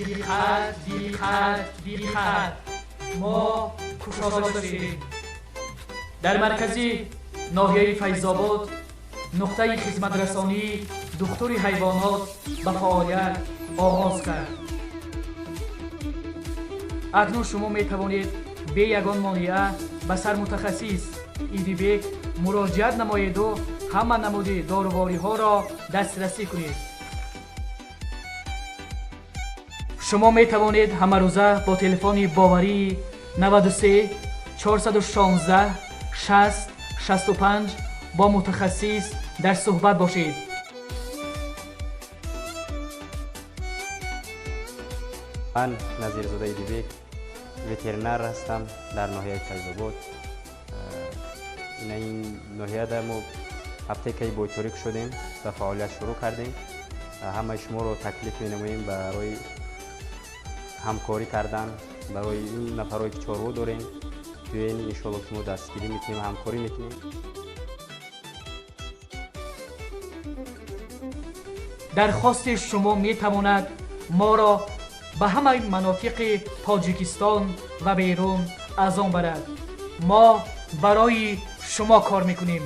Диққат, диққат, диққат! Мо кушода шудем. Дар маркази ноҳияи Файзобод нуқтаи хизматрасонии духтури ҳайвонот ба фаъолият оғоз кард. Акнун шумо метавонед бе ягон монеа ба сармутахассис Идибек муроҷиат намоеду ҳама намуди дорувориҳоро дастрасӣ кунед. Шумо метавонед ҳамарӯза бо телефони боварии 93 416 60 65 бо мутахассис дар суҳбат бошед. Ман Назирзода Идибек, ветеринар ҳастам дар ноҳияи Файзобод. Ин ноҳияда мо аптекаи бойторик шудем ва фаъолият шурӯъ кардем. Ҳамаи шуморо таклиф менамоем барои ҳамкорӣ кардан, барои ин нафарое ки чорво дорем, биёен, иншоалло ки мо дастгирӣ мекунем, ҳамкорӣ мекунем. Дархости шумо метавонад моро ба ҳамаи манотиқи Тоҷикистон ва берун аз он барад. Мо барои шумо кор мекунем.